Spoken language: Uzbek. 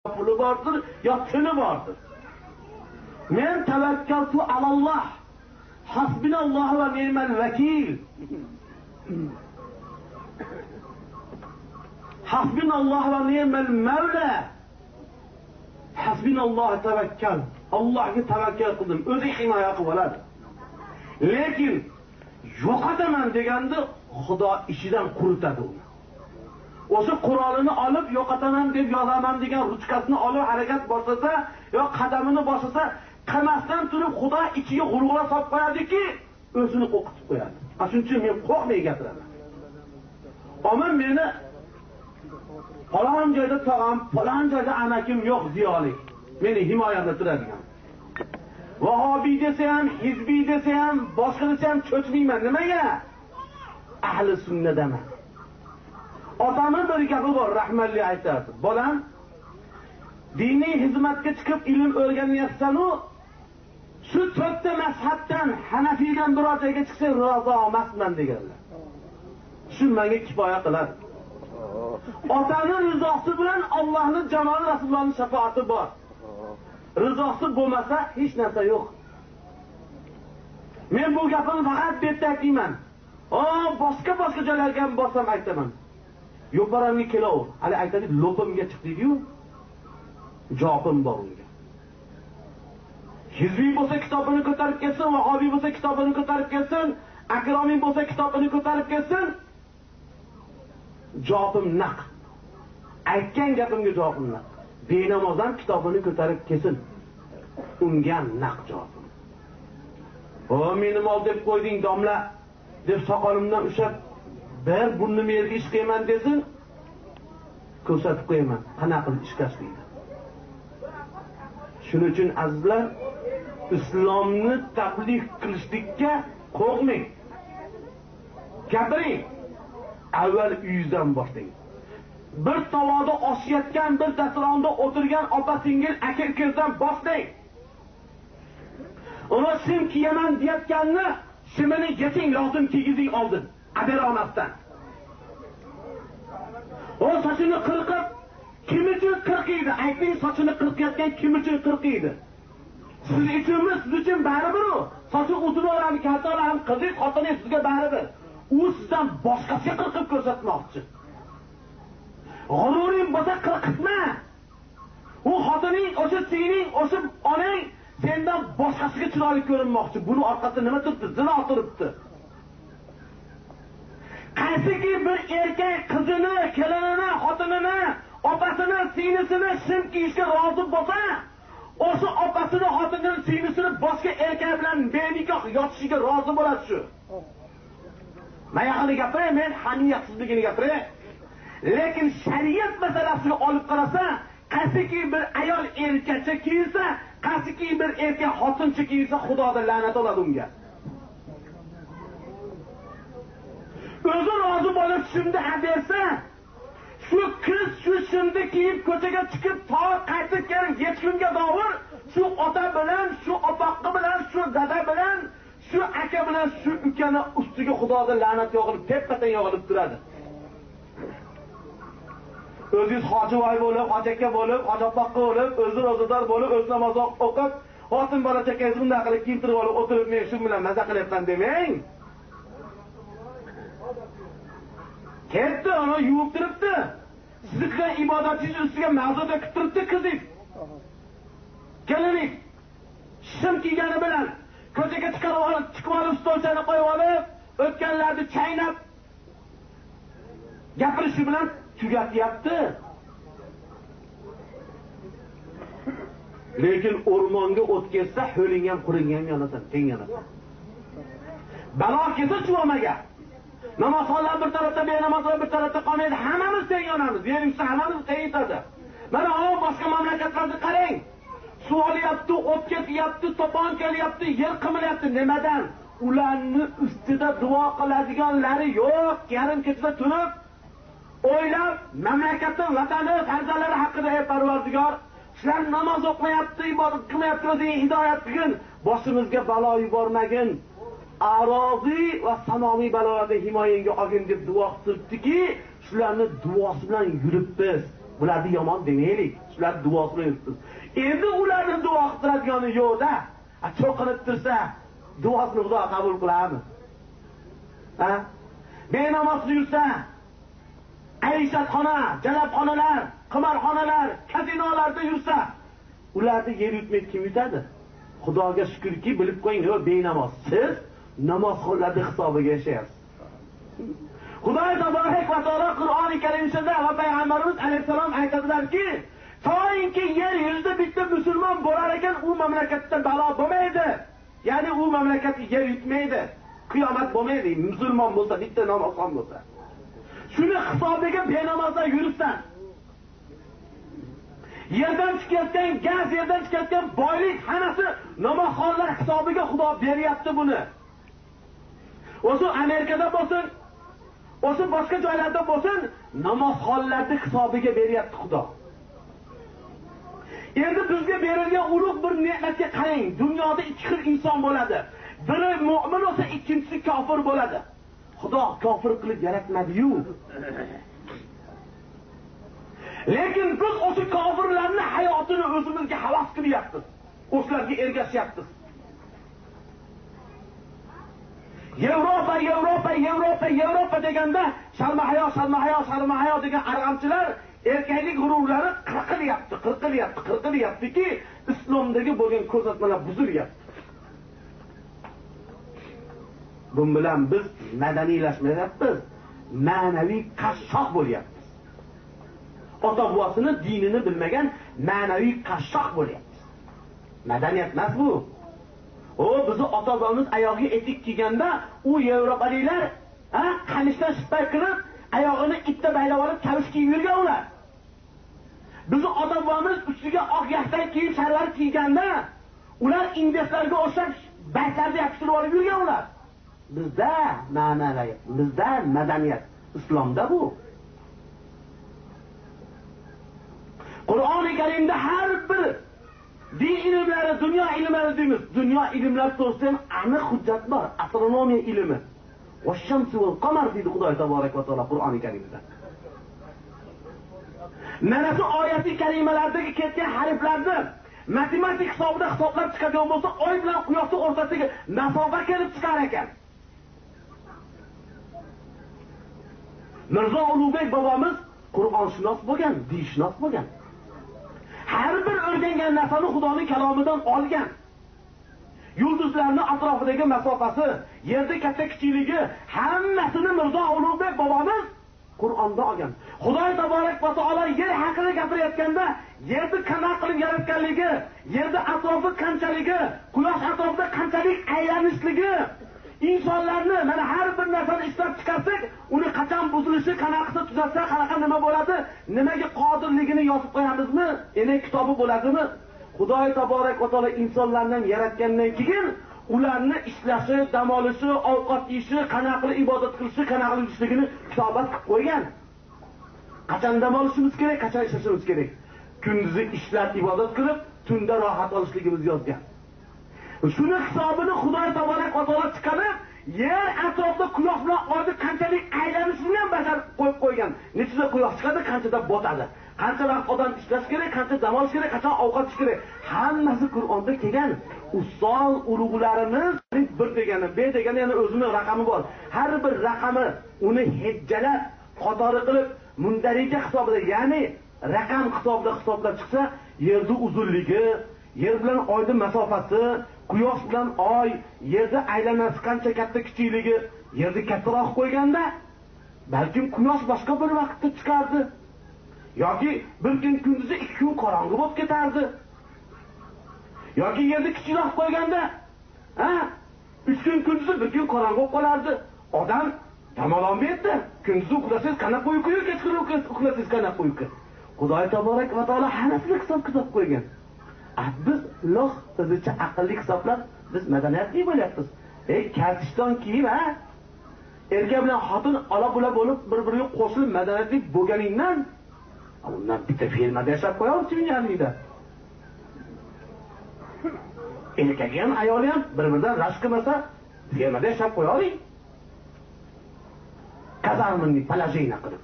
Puli bordir, yo tili bordir. Men tavakkaltu alalloh. Hasbinallohu va ni'mal vakil. Hasbinallohu va ni'mal mavla. Hasbinallohu tavakkal. Allohga tavakkal qildim, o'zi himoya qilib oladi. Lekin yo'qotaman deganda Xudo ichidan quritadi uni. O'sha qurolini olib yo'qotaman deb yozaman degan ruchkasini olib harakat boshlasa yo qadamini boshlasa, qilmasdan turib Xudo ichiga g'ulg'ula solib qo'yadiki, o'zini qo'rqitib qo'yadi. Shuning uchun men qo'rqmay gapiraman. Ammo meni falon joyda tog'am, falon joyda amakim yo'q ziyolik. Meni himoyamda turadigan. Vahobiy desa ham, hizbiy desa ham, boshqa desa ham cho'chmayman. Nimaga? Ahli sunnadaman. Otamning bir gapi bor, rahmatli aytardi. Bolam, diniy xizmatga chiqib ilm o'rganyapsan-u, shu to'rtta mazhabdan, Hanafiydan biror joyga chiqsang rozi emasman deganlar. Shu menga kifoya qiladi. Otaning rizosi bilan Allohning jamoli, Rasulullohning shafoati bor. Rizosi bo'lmasa hech narsa yo'q. Men bu gapimni faqat bu yerda aytmayman. Boshqa boshqa joylarga ham borsam aytaman. Yo'paramga kelaver. Hali aytadi, lo'pimga chiqdik-yu, javobim bor unga. Hizbiy bo'lsa kitobini ko'tarib kelsin, Vahobiy bo'lsa kitobini ko'tarib kelsin, Akromiy bo'lsa kitobini ko'tarib kelsin. Javobim naq. Aytgan gapimga javobim naq. Benamozdan kitobini ko'tarib kelsin. Unga naq javobim. O, meni mol deb qo'yding domla deb soqolimdan ushlab bir burnim yerga ish qo'yaman desin, ko'rsatib qo'yaman qanaqa qilib ishkashlikni. Shuning uchun azizlar, islomni tabliğ qilishlikka qo'rqmang. Gapiring. Avval uyingizdan boshlang. Bir tovoda oshayotgan, bir dasturxonda o'tirgan opa singil, aka ukangizdan boshlang. Uni sim kiyaman deyotganni simini yeching, lozim kiygizing oldin, abera olmasdan. O sochini qirqib, kim uchun qirqiydi? Ayting, sochini qirqayotgan kim uchun qirqiydi? Siz uchunmi, siz uchun baribir u. Sochi uzun bo'ladi, kalta bo'ladi, qizingiz, xotiningiz sizga baribir. U sizdan boshqasiga qirqib ko'rsatmoqchi. G'ururing bo'lsa qirqitma. U xotining, o'sha singling, o'sha onang sendan boshqasiga chiroyli ko'rinmoqchi. Buni orqasida nima turibdi? Zino turibdi. Qaysiki bir erkak qizini, kelinini, xotinini, opasini, singlisini shim kiyishga rozi bo'lsa, o'sha opasini, xotinini, singlisini boshqa erkak bilan benikoh yotishiga rozi bo'ladi shu. Men yaqinni gapiray, men hamiyatsizligini gapiray. Lekin shariat masalasini olib qarasa, qaysiki bir ayol erkakcha kiyinsa, qaysiki bir erkak xotincha kiyinsa, Xudodan la'nat oladi unga. O'zi rozi bo'lib shimni bersa, shu qiz shu shimni kiyib ko'chaga chiqib, to qaytib kelib 7 kunga dovur, shu ota bilan, shu opoqi bilan, shu dada bilan, shu aka bilan, shu ukani ustiga Xudodan la'nat yog'ilib, teppadan yog'ilib turadi. O'zingiz hoji voy bo'lib, hoji aka bo'lib, hoji opoqi bo'lib, o'zi ro'zador bo'lib, o'zi namoz o'qib, xotin bola chaqangizni bunday qilib kiyintirib olib o'tirib, men shu bilan maza qilyapman demang. Ketdi, uni yuvib turibdi. Sizni qilgan ibodatingiz ustiga mavzu to'kib turibdi qizingiz. Kelining. Shim kiygani bilan ko'chaga chiqarib olib, chiqib olib, stolchani qo'yib olib, o'tganlarni chaynab gapirishi bilan tugatyapti. Lekin o'rmonga o't kelsa, ho'ling ham, quring ham yonasan, teng yonasan. Balo kelsa chuvomaga. Namozxonlar bir tarafda, benamozlar bir tarafda qolmaydi, hammamiz teng yonamiz. Yer yuzida hammamiz teng yetadi. Mana o boshqa mamlakatlarni qarang. Suv olyapti, o't ketyapti, to'pon kelyapti, yer qimilyapti. Nimadan? Ularni ustida duo qiladiganlari yo'q. Yarim kechada turib o'ylab, mamlakati, vatani, farzandlari haqida ey Parvardigor, shular namoz o'qimayapti, ibodat qilmayapti, o'zing hidoyat qilgin, boshimizga balo yubormagin. Arozi va samoviy balolardan himoyangga olgin deb duo qilibdiki, shularni duosi bilan yuribmiz. Bularni yomon demaylik. Shular duo qilib yuribmiz. Endi ularni duo qilib turadigani yo'q-da. Cho'qinib tursa, duosini Xudo qabul qiladimi? Ha? Benamoz yursa, ayshatxona, jalabxonalar, qimorxonalar, kazinolarda yursa, ularni yer yutmaydi, kim yutadi? Xudoga shukrki, bilib qo'ying, yo'q, benamoz. Siz namozxonlarning hisobiga yashayapsiz. Xudo taborak va taolo Qur'oni Karimda va payg'ambarimiz alayhissalom aytadilarki, toinki yer yuzida bitta musulmon bo'lar ekan, u mamlakatda balo bo'lmaydi. Ya'ni u mamlakat yer yutmaydi. Qiyomat bo'lmaydi. Musulmon bo'lsa, bitta namozxon bo'lsa. Shuni hisobiga benamozlar yuribsan. Yerdan chiqayotgan gaz, yerdan chiqayotgan boylik hammasi namozxonlar hisobiga Xudo beryapti buni. O'zi Amerikada bo'lsin, o'zi boshqa joylarda bo'lsin, namozxonlarning hisobiga beryapti Xudo. Endi bizga berilgan ulug' bir ne'matga qarang. Dunyoda ikki xil inson bo'ladi. Biri mo'min bo'lsa, ikkinchisi kofir bo'ladi. Xudo kofir qilib yaratmadi-yu. Lekin biz o'sha kofirlarning hayotini o'zimizga havas qilyapmiz. O'shalarga ergashyapmiz. Yevropa, Yevropa, Yevropa, Yevropa deganda sharmahayo, sharmahayo, sharmahayo degan arg'amchilar erkaklik g'ururlari qirqilyapti, qirqilyapti, qirqilyaptiki, islomdagi bo'lgan ko'rsatmalar buzilyapti. Bun bilan biz madaniylashmayapmiz, ma'naviy qashshoq bo'lyapmiz. Ota-bobosini dinini bilmagan ma'naviy qashshoq bo'lyapmiz. Madaniyat emas bu. O bizni ota-bobomiz oyog'iga etik kiyganda u yevropaliklar qamishdan shipay qilib, oyog'ini ipda baylab olib kavish kiyib yurgan ular. Bizni ota-bobomiz ustiga oq yaxtak kiyib shalvar kiyganda ular indeslarga o'xshab baytlarni yopishtirib olib yurgan ular. Bizda ma'naviyat, bizda madaniyat, islomda bu. Qur'oni Karimda har bir din ilmlari, dunyo ilmlari deymiz. Dunyo ilmlari to'g'risida ham aniq hujjat bor. Astronomiya ilmi. Vash-shamsu val-qamar deydi Xudo taborak va taolo Qur'oni Karimda. Mana shu oyati karimalardagi ketgan harflarni matematik hisobida hisoblab chiqadigan bo'lsa, oy bilan quyoshning o'rtasidagi masofa kelib chiqar ekan. Mirzo Ulug'bek bobomiz Qur'onshunos bo'lgan, dinshunos bo'lgan. Har bir o'rgangan narsani Xudoning kalomidan olgan. Yulduzlarning atrofidagi masofasi, yerda katta kichikligi, hammasini Mirzo Ulug'bek bobomiz Qur'onda olgan. Xudo taborak va taolo yer haqida gapirayotganda yerni qanday qilib yaratganligi, yerda atrofi qanchaligi, quyosh atrofida qanchalik aylanishligi, insonlarni mana har bir narsani ishlab chiqarsak, uni qachon buzilishi, qanaqa qilsa tuzatsa, qanaqa nima bo'ladi, nimaga qodirligini yozib qo'yamizmi? Endi kitobi bo'ladimi? Xudo taborak va taolo insonlarni yaratgandan keyin ularni ishlashi, dam olishi, ovqat yeyishi, qanaqa qilib ibodat qilishi, qanaqa qilib yurishligini kitobat qilib qo'ygan. Qachon dam olishimiz kerak, qachon ishlashimiz kerak. Kunduzi ishlab ibodat qilib, tunda rohat olishligimizni yozgan. Shuni hisobini Xudo taborak va taolo chiqarib, yer atrofida quyosh bilan oyni qanchalik aylanishini ham bashar qo'yib qo'ygan. Nechida quyosh chiqadi, qanchada botadi. Qancha vaqt odam ishlash kerak, qancha dam olish kerak, qachon ovqat yeyish kerak. Hammasi Qur'onda kelgan. Ustoz ulug'larimiz bir degani, B degani, yana o'zining raqami bor. Har bir raqami uni hejjalab, qatori qilib, mundarija hisobida, ya'ni raqam hisobida hisoblab chiqsa, yerning uzunligi, yer bilan oyning masofasi, quyosh bilan oy, yerda aylanasi qancha katta kichikligi, yerni kattaroq qo'yganda balkim quyosh boshqa bir vaqtda chiqardi. Yoki bir kun kunduzi 2 kun qorong'i bo'lib ketardi. Yoki yerni kichikroq qo'yganda, 3 kun kunduzi 1 kun qorong'i bo'lib qolardi. Odam dam ololmaydi. Kunduzi uxlasangiz qanaqa uyqu, kechqurun uxlasangiz qanaqa uyqu. Xudo taborak va taolo hammasini hisob-kitob qo'ygan. Biz loh o'zicha aqlli hisoblab biz madaniyatli bo'lyapmiz. Kaltishdan kiyib, erkak bilan xotin ola-bula bo'lib bir-biriga qo'shilib madaniyatli bo'lganingdan undan bitta fermada yashab qo'yamiz dunyolikda. Erkagi ham ayoli ham bir-biridan rashk qilmasa fermada yashab qo'ya oling. Kazarmanni положение qilib.